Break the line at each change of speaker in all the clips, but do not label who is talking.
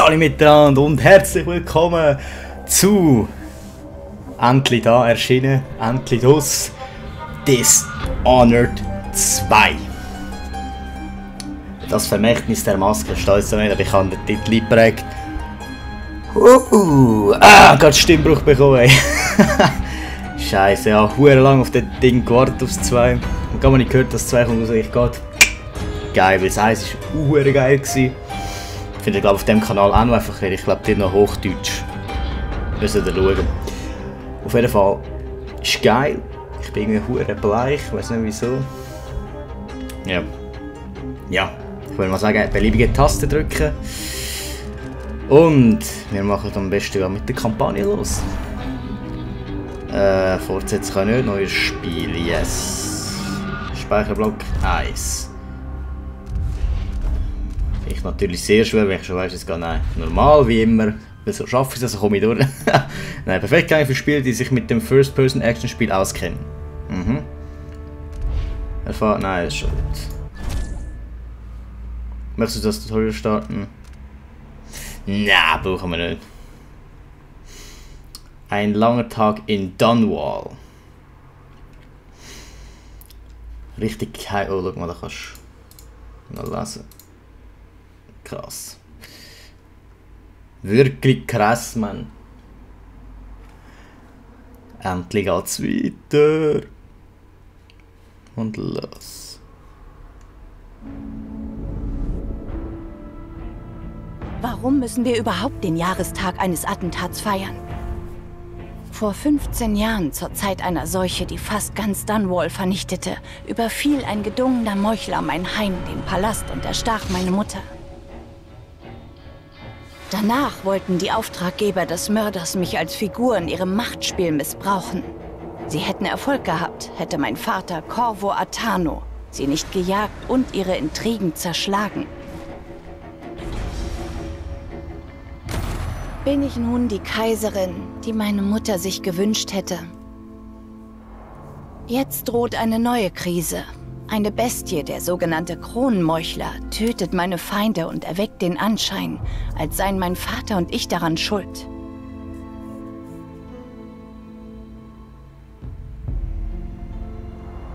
alle miteinander und herzlich willkommen zu endlich da erschienen, endlich das Dishonored 2. Das Vermächtnis der Maske, stolz nicht, aber ich habe den Titel geprägt. Gerade Stimmbruch bekommen, ey. Scheiße, ja, hure lang auf das Ding gewartet, aufs 2. Und gerade wenn ich gehört, dass 2 kommt, was ich geht. Geil, weil das 1 war hure geil gewesen. Ich finde, glaube auf dem Kanal auch noch einfach, ich glaube, die noch Hochdeutsch. Müssen wir schauen. Auf jeden Fall ist geil. Ich bin irgendwie hure bleich, ich weiß nicht wieso. Ja. Ja, ich würde mal sagen, beliebige Taste drücken. Und wir machen am besten mit der Kampagne los. Fortsetzen kann ich nicht, neues Spiel, yes. Speicherblock 1. Ich natürlich sehr schwer, wenn ich schon weiss, es geht nein. Normal, wie immer. So schaffe ich es, also komme ich durch. Nein, perfekt geeignet für Spiele, die sich mit dem First-Person-Action-Spiel auskennen. Mhm. Erfahren, nein, ist schon gut. Möchtest du das Tutorial starten? Na, brauchen wir nicht. Ein langer Tag in Dunwall. Richtig high. Oh, schau mal, da kannst du mal lesen. Krass. Wirklich krass, Mann. Endlich geht's weiter. Und los.
Warum müssen wir überhaupt den Jahrestag eines Attentats feiern? Vor 15 Jahren, zur Zeit einer Seuche, die fast ganz Dunwall vernichtete, überfiel ein gedungener Meuchler mein Heim, den Palast, und erstach meine Mutter. Danach wollten die Auftraggeber des Mörders mich als Figur in ihrem Machtspiel missbrauchen. Sie hätten Erfolg gehabt, hätte mein Vater Corvo Attano sie nicht gejagt und ihre Intrigen zerschlagen. Bin ich nun die Kaiserin, die meine Mutter sich gewünscht hätte? Jetzt droht eine neue Krise. Eine Bestie, der sogenannte Kronenmeuchler, tötet meine Feinde und erweckt den Anschein, als seien mein Vater und ich daran schuld.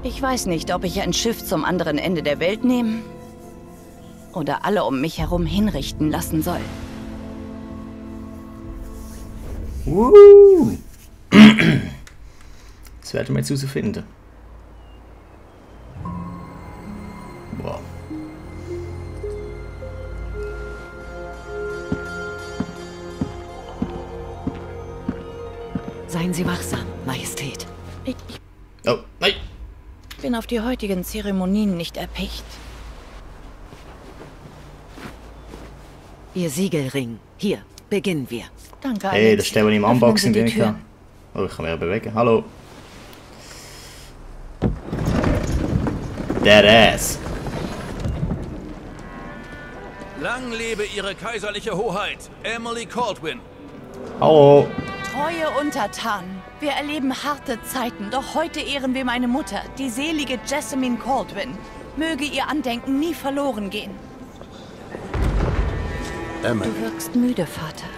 Ich weiß nicht, ob ich ein Schiff zum anderen Ende der Welt nehmen oder alle um mich herum hinrichten lassen soll.
Das werden wir jetzt herausfinden. Wow.
Seien Sie wachsam, Majestät.
Oh, nein!
Ich bin auf die heutigen Zeremonien nicht erpicht.
Ihr Siegelring. Hier, beginnen wir.
Danke,
Hey, das stellen wir im Unboxing
die
drin.
Tür.
Oh, ich kann mich ja bewegen. Hallo. Der Ass.
Lang lebe Ihre kaiserliche Hoheit, Emily Caldwin.
Hallo.
Treue Untertanen. Wir erleben harte Zeiten, doch heute ehren wir meine Mutter, die selige Jessamine Caldwin. Möge ihr Andenken nie verloren gehen.
Emily.
Du wirkst müde, Vater.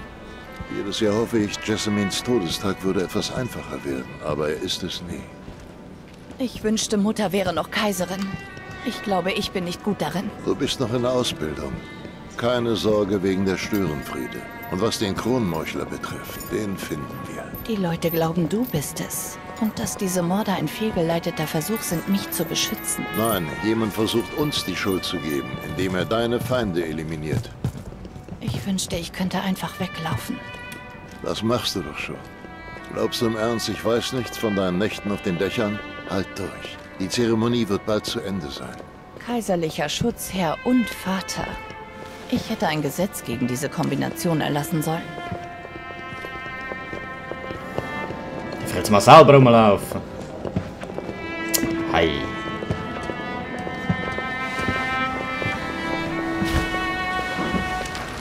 Jedes Jahr hoffe ich, Jessamines Todestag würde etwas einfacher werden, aber er ist es nie.
Ich wünschte, Mutter wäre noch Kaiserin. Ich glaube, ich bin nicht gut darin.
Du bist noch in der Ausbildung. Keine Sorge wegen der Störenfriede. Und was den Kronenmeuchler betrifft, den finden wir.
Die Leute glauben, du bist es. Und dass diese Morde ein fehlgeleiteter Versuch sind, mich zu beschützen.
Nein, jemand versucht uns die Schuld zu geben, indem er deine Feinde eliminiert.
Ich wünschte, ich könnte einfach weglaufen.
Das machst du doch schon. Glaubst du im Ernst, ich weiß nichts von deinen Nächten auf den Dächern? Halt durch. Die Zeremonie wird bald zu Ende sein.
Kaiserlicher Schutzherr und Vater. Ich hätte ein Gesetz gegen diese Kombination erlassen sollen.
Ich will jetzt mal selber rumlaufen. Hi.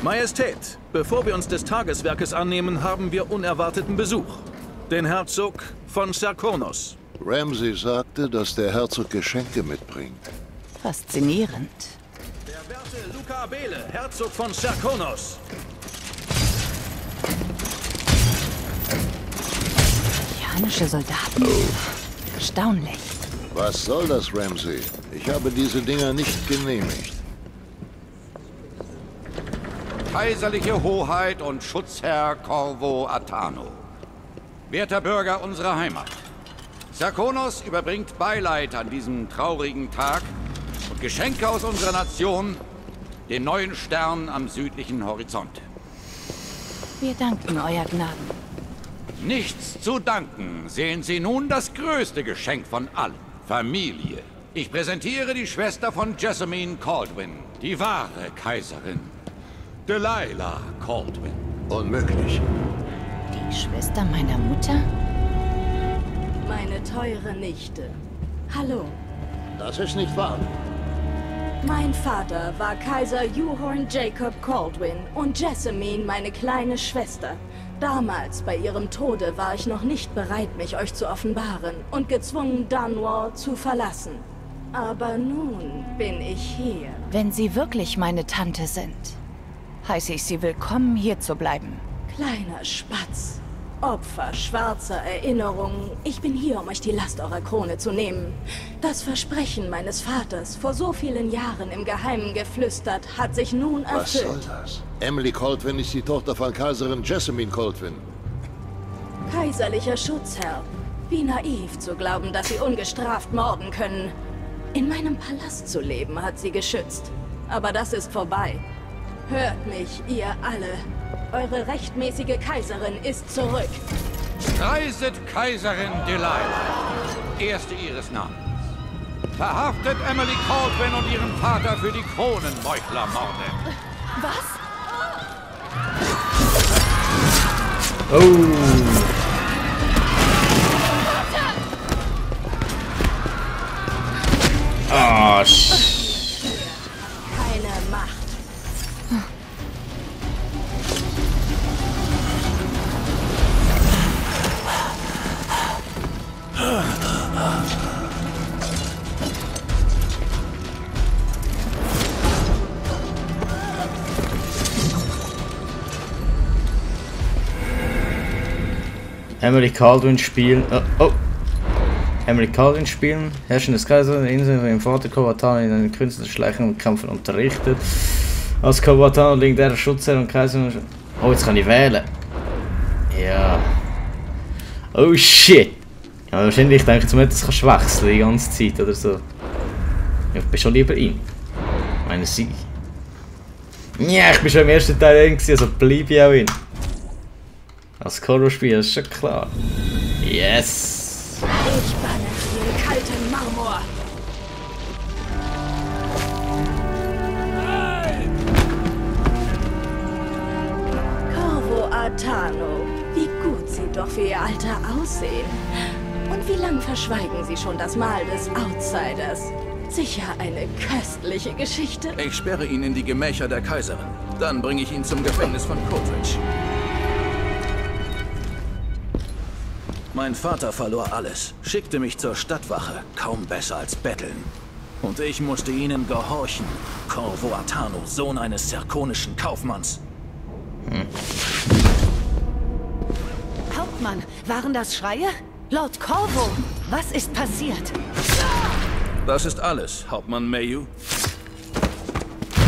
Majestät, bevor wir uns des Tageswerkes annehmen, haben wir unerwarteten Besuch. Den Herzog von Serkonos.
Ramsay sagte, dass der Herzog Geschenke mitbringt.
Faszinierend.
Der werte Luca Abele, Herzog von Serkonos.
Japanische Soldaten? Erstaunlich.
Was soll das, Ramsay? Ich habe diese Dinger nicht genehmigt.
Kaiserliche Hoheit und Schutzherr Corvo Attano. Werter Bürger unserer Heimat. Serkonos überbringt Beileid an diesem traurigen Tag und Geschenke aus unserer Nation, dem neuen Stern am südlichen Horizont.
Wir danken, Euer Gnaden.
Nichts zu danken, sehen Sie nun das größte Geschenk von allen. Familie. Ich präsentiere die Schwester von Jessamine Kaldwin, die wahre Kaiserin. Delilah Kaldwin.
Unmöglich.
Die Schwester meiner Mutter?
Meine teure Nichte. Hallo.
Das ist nicht wahr.
Mein Vater war Kaiser Euhorn Jacob Kaldwin und Jessamine meine kleine Schwester. Damals, bei ihrem Tode, war ich noch nicht bereit, mich euch zu offenbaren und gezwungen, Dunwall zu verlassen. Aber nun bin ich hier.
Wenn Sie wirklich meine Tante sind, heiße ich Sie willkommen, hier zu bleiben.
Kleiner Spatz. Opfer schwarzer Erinnerungen. Ich bin hier, um euch die Last eurer Krone zu nehmen. Das Versprechen meines Vaters, vor so vielen Jahren im Geheimen geflüstert, hat sich nun
Was
erfüllt.
soll das? Emily Kaldwin ist die Tochter von Kaiserin Jessamine Kaldwin.
Kaiserlicher Schutzherr. Wie naiv zu glauben, dass sie ungestraft morden können. In meinem Palast zu leben hat sie geschützt. Aber das ist vorbei. Hört mich, ihr alle. Eure rechtmäßige Kaiserin ist zurück.
Reiset Kaiserin Delilah, erste ihres Namens. Verhaftet Emily Kaldwin und ihren Vater für die Kronenmeuchlermorde.
Was?
Oh. Ah,
Keine Macht.
Emily Kaldwin spielen. Oh. Emily Kaldwin spielen. Herrschen des Kaisers in der Insel von ihrem Vater Kowatano in einem Künstlerschleichen und Kämpfen unterrichtet. Als Kowatano legendärer Schutzherr und Kaiser. Oh, jetzt kann ich wählen. Ja. Oh shit. Ja, wahrscheinlich denke ich mir, das kannst du wechseln die ganze Zeit oder so. Ich bin schon lieber ihn. Meine Sie. Ja, ich bin schon im ersten Teil in, also bleibe ich auch in. Als Horrorspiel ist schon klar. Yes!
Ich banne den kalten Marmor. Corvo Attano. Wie gut Sie doch für Ihr Alter aussehen. Und wie lang verschweigen Sie schon das Mal des Outsiders? Sicher eine köstliche Geschichte.
Ich sperre ihn in die Gemächer der Kaiserin. Dann bringe ich ihn zum Gefängnis von Coldridge. Mein Vater verlor alles, schickte mich zur Stadtwache, kaum besser als betteln. Und ich musste ihnen gehorchen. Corvo Attano, Sohn eines serkonischen Kaufmanns.
Hauptmann, waren das Schreie? Lord Corvo, was ist passiert?
Das ist alles, Hauptmann Mayu.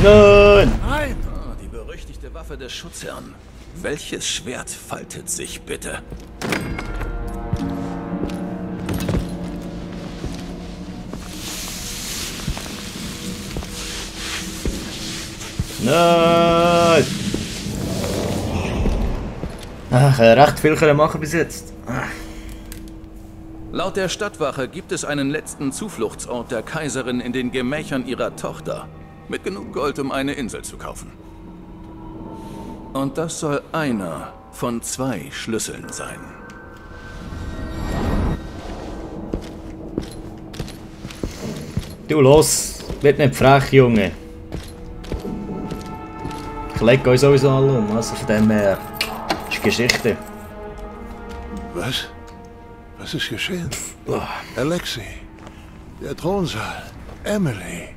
Nein!
Ah, die berüchtigte Waffe des Schutzherrn. Welches Schwert faltet sich bitte?
Nein! Ach, recht viel können machen bis jetzt.
Laut der Stadtwache gibt es einen letzten Zufluchtsort der Kaiserin in den Gemächern ihrer Tochter. Mit genug Gold, um eine Insel zu kaufen. Und das soll einer von 2 Schlüsseln sein.
Du los, wird nicht frech, Junge. Ich lege euch sowieso alle um, also von dem her ist Geschichte.
Was? Was ist geschehen? Alexei, der Thronsaal, Emily.